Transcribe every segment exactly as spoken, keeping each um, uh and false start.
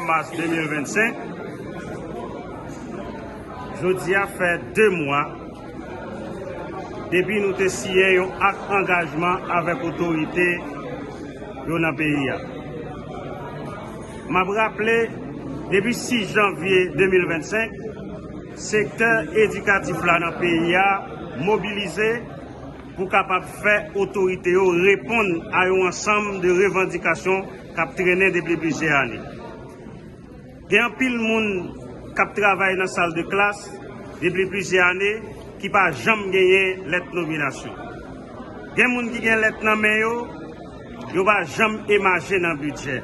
Mas de mil vennsenk, jodi a fè de mwa depi nou te siyen yon ak angajman avèk otorite yo nan peyi a. M ap raple, depi sis janvye de mil vennsenk, sektè edikatif la nan peyi a mobilize pou kapab fè otorite yo reponn a yon ansanm de revandikasyon k ap trennen depi plizyè ane. Gen anpil moun k ap travay nan sal de klas depi plizyè ane ki pa janm genyen lèt nominasyon. Gen moun ki gen lèt nan men yo, yo pa janm emaje nan bidjè.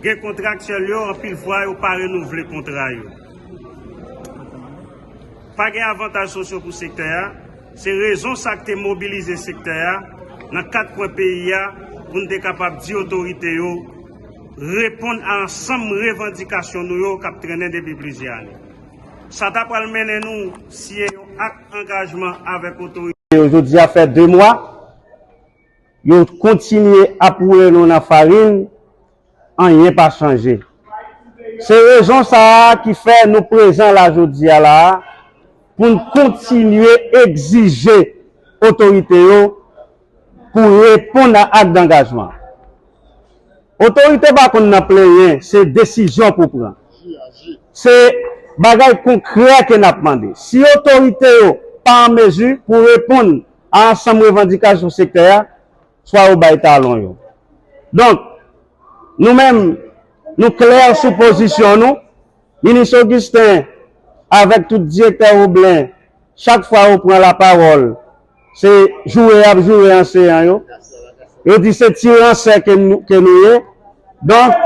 Gen kontraktyèl yo, anpil fwa yo pa renouvle kontra yo. Pa gen avantaj sosyo pou sektè a. Se rezon sa k te mobilize sektè a nan kat kwen peyi a pou n te kapab di otorite yo reponn a ansanm revandikasyon nou yo k ap trennen depi plizyè ane. Sa ta pral mennen nou siyen yon ak angajman avèk otorite yo jodi a fè de mwa. Yo kontinye ap woule nou nan farin, anyen pa chanje. Se rezon sa a ki fè nou prezan la jodi a la a pou n kontinye egzije otorite yo pou reponn a ak dangajman. Otorite pa konn nan plenyen, se desizyon pou pran. Se bagay konkrè ke n ap mande. Si otorite yo pa an mezi pou reponn a ansanm revandikasyon sektè a, swa yo bay talon yo. Donk, nou menm, nou klè sou pozisyon nou. Minis Augustin, avèk tout direktè Roblin, chak fwa yo pran lapawòl, se joure y ap joure anseyan yo. Yo di se ti ransè ke nou, ke nou ye. Donk,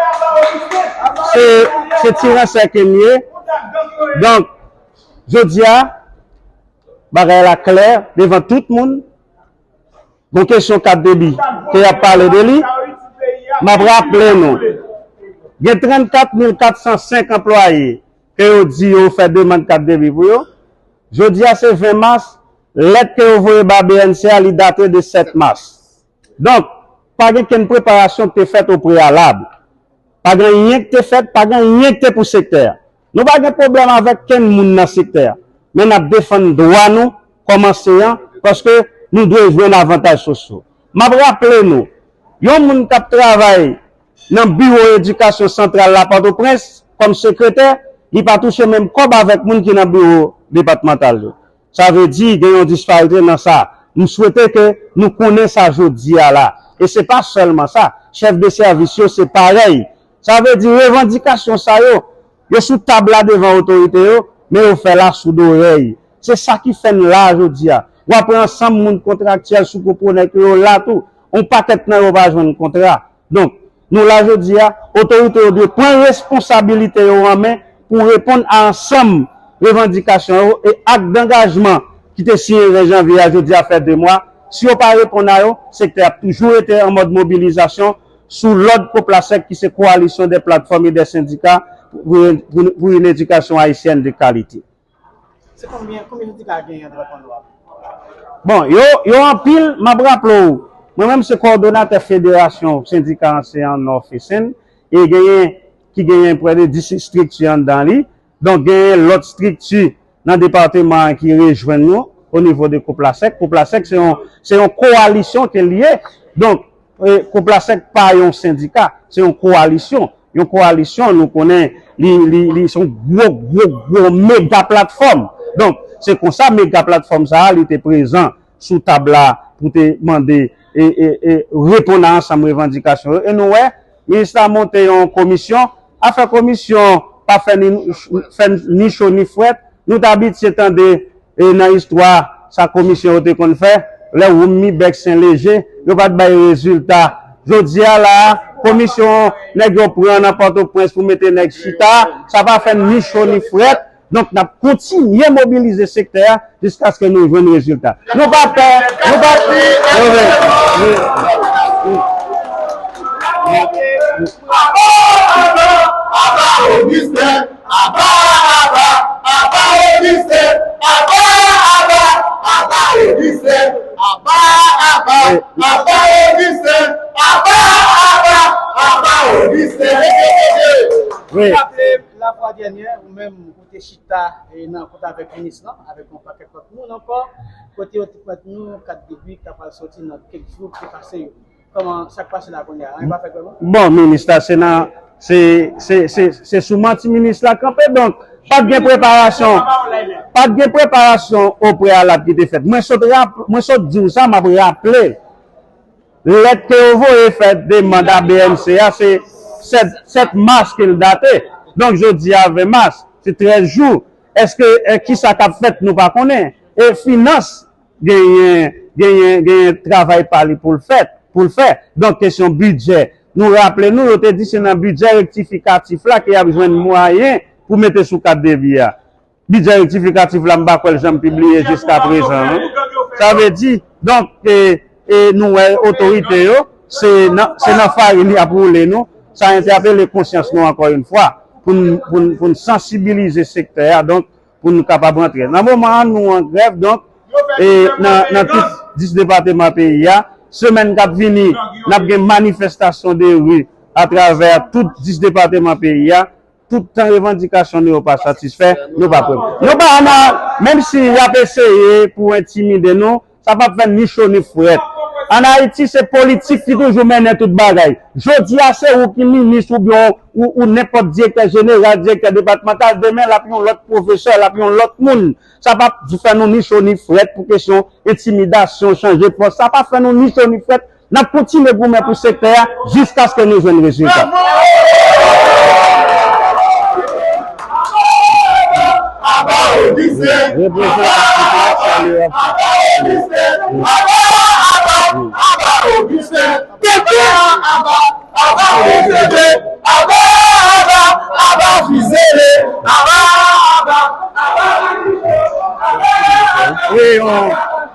se, se ti ransè ke nou ye. Donk, jodi a, bagay la klè devan tout moun. Gon kesyon kat debi ke y ap pale de li, m ap raple nou, gen trannkat mil kat san senk anplwaye ke yo di yo fè demann kat debi pou yo. Jodi a se ven mas, lèt ke yo voye ba B N C a, li date de sèt mas. Donk, pa gen kenn preparasyon ki te fèt o preyalab. Pa gen anyen ki te fèt, pa gen anyen ki te pou sektè a. Nou pa gen pwoblèm avèk kenn moun nan sektè a. Men n ap defann dwa nou kòm anseyan, paske nou dwe jwenn avantaj sosyo. M ap raple nou, yon moun k ap travay nan biwo edikasyon santral la Pòtoprens kòm sekretè, li pa touche menm kòb avèk moun ki nan biwo depatmantal yo. Sa vle di gen yon disparite nan sa. M swete ke nou konnen sa jodi a la. E se pa sèlman sa. Chèf de sèvis yo se parèy. Sa vle di revandikasyon sa yo, yo sou tab la devan otorite yo, men yo fè l asou dorèy. Se sa ki fè n la jodi a. W ap wè ansanm moun kontraktyèl sou Koponèk yo, yo la tou. Yon pakèt nan yo pa jwenn kontra. Donk, nou la jodi a, otorite yo dwe pran responsabilite yo an men pou reponn a ansanm revandikasyon yo e ak dangajman ki te siyen ven janvye a, jodi a fè de mwa. Si yo pa reponn a yo, sektè ap toujou rete an mòd mobilizasyon sou lòd Koplasèk ki se Coalition des plateformes et des syndicats pour, pour, pour une éducation haïtienne de qualité. Se konbyen, konbyen sendika genyen nan depatman Nò a? Bon, yo, yo anpil, m ap raple w, mwen menm se kowòdonatè Federasyon Sendika Anseyan Nò Fesenn, e genyen, ki genyen prè de dis estrikti anndan li. Donk, genyen lòt estrikti nan depatman an ki rejwenn nou o nivo de Koplasèk. Koplasèk, se yon, se yon kowalisyon ke l ye. Donk, e, Koplasèk pa yon sendika, se yon kowalisyon. Yon kowalisyon, nou konnen, li, li, li se yon gwo, gwo, gwo mega platfòm. Donk, se konsa mega platfòm sa a, li te prezan sou tab la pou te mande e, e, e reponn a ansanm revandikasyon yo. E nou wè, minis la monte yon komisyon. Afè komisyon pa fè ni, fè ni cho ni frèt. Nou t abitye tande e nan istwa, sa komisyon yo te konn fè, lè Woumi, Bèk, Sen Leje, yo pa t bay rezilta. Jodi a la a, komisyon nèg yo pran nan Pòtoprens pou mete nèg chita, sa pa fè ni cho ni frèt. Donk, n ap kontinye mobilize sektè a jiskaske nou jwenn rezilta. Nou pa pè, nou pa. Aba, aba, aba, Augustin! Aba, aba, aba, Augustin! Aba, aba, aba, Augustin! Aba, aba, aba, aba, Augustin! Aba, aba, aba, aba, Augustin! Mwen raple, lafwa dènyè, ou menm, ou te chita e nan kont avèk minis lan, avèk yon pakèt lòt moun ankò, kote yo te pwente nou kat debi k ta pral soti nan kèk jou ki pase yo. Kòman, sa k pase la kounye a? Anyen pa fèt vrèman? Bon, minis la, se nan, se, se, se, se sou manti minis la kanpe, donk, pa t gen preparasyon, pa t gen preparasyon o preyalab ki te fèt. Mwen sot rap-, mwen sot di w sa, m ap raple. Lèt ke yo voye fè demann a B M C a, se sèt, sèt mas ke l date. Donk, jodi a ven mas, se trèz jou. Èske, e, kisa k ap fèt, nou pa konnen. E finans genyen, genyen, genyen travay pa li pou l fèt, pou l fè. Donk, kesyon bidjè. Nou raple nou, yo te di se nan bidjè rektifikatif la ke y ap jwenn mwayen pou mete sou kat debi a. Bidjè rektifikatif la, m pa kwè l janm pibliye jiska prezan, non. Sa vle di, donk, e, e nou wè otorite yo, se nan, se nan farin y ap woule nou. Sa entèpele konsyans nou ankò yon fwa, pou n, pou n, pou n sansibilize sektè a, donk, pou nou kapab rantre. Nan moman an, nou an grèv, donk, e nan, nan tout dis depatman peyi a, semèn k ap vini, n ap gen manifestasyon de ri atravè tout dis depatman peyi a. Tout tan revandikasyon nou yo pa satisfè, nou pa prè. Nou pa nan, menm si y ap eseye pou entimide nou, sa p ap fè ni cho ni frèt. Ann Ayiti, se politik ki toujou mennen tout bagay. Jodi a, se ou ki minis oubyen ou, ou nenpòt direktè jeneral, direktè depatmantal, demen l ap yon lòt pwofesè, l ap yon lòt moun. Sa p ap fè nou ni cho ni frèt pou kesyon entimidasyon, chanje pòs. Sa p ap fè nou ni cho ni frèt. N ap kontinye goumen pou sektè a jiskaske nou jwenn rezilta. Reprezantan pèp la, salye ap fè. Wi, yon,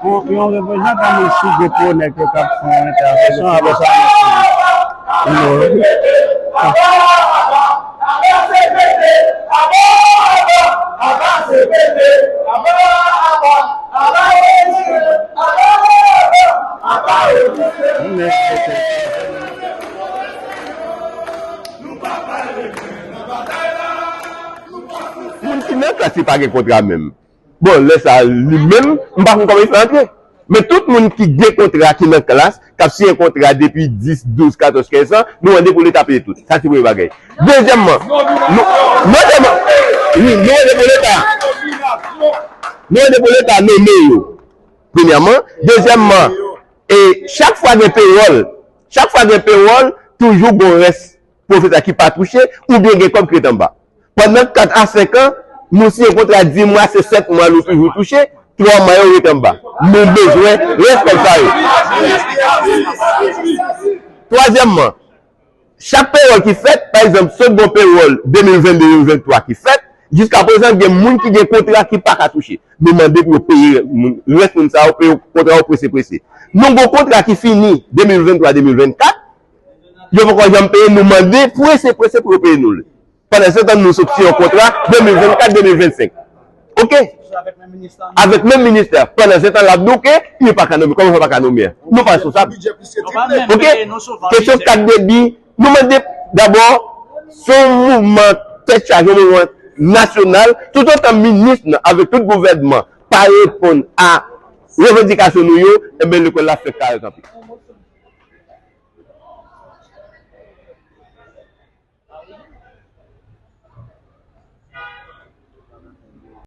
yon, yon reprezantan moun sou gwo pwonèk yo k ap fè yon entèvansyon apre sa. Moun ki nan klas ki pa gen kontra menm. Bon, lè sa a, li menm, m pa konn kòman li fè antre. Men tout moun ki gen kontra ki nan klas, k ap siyen kontra depi dis, douz, katòz, kenz an, nou mande pou Leta peye tout. Sa se premye bagay. Dezyèmman, nou, non sèlman, wi, nou mande pou Leta. Nou mande pou Leta nonmen yo. Premyèman. Dezyèmman, e chak fwa gen pewòl, chak fwa gen pewòl, toujou gon rès pwofesè ki pa touche, oubyen gen kòb ki ret anba. Pandan kat a senk an, nou siyen kontra di mwa, se sèt mwa nou toujou touche, twa mwa yo ret anba. Nou bezwen rès kòb sa yo. Twazyèmman, chak pewòl ki fèt, pa egzanp, sot gon pewòl de mil venn de, de mil venntwa ki fèt, jiska prezan gen moun ki gen kontra ki pa ka touche. Nou mande pou yo peye moun, rès moun sa yo, peye kontra yo prese prese. Nou gon kontra ki fini de mil venntwa, de mil vennkat, yo poko janm peye, nou mande prese prese pou yo peye nou l. Pandan se tan, nou sot siyen yon kontra de mil vennkat, de mil vennsenk. Oke? Avèk menm ministè. Pandan se tan, l ap di w ke li pa ka nonmen. Kòman sa pa ka nonmen? Nou pa responsab. Oke? Kesyon kat debi, nou mande dabò, se yon mouvman tèt chaje, yon mouvman nasyonal. Toutotan minis nan, avèk tout gouvènman, pa reponn a revandikasyon nou yo, enben, lekòl la fèk kare kanpe.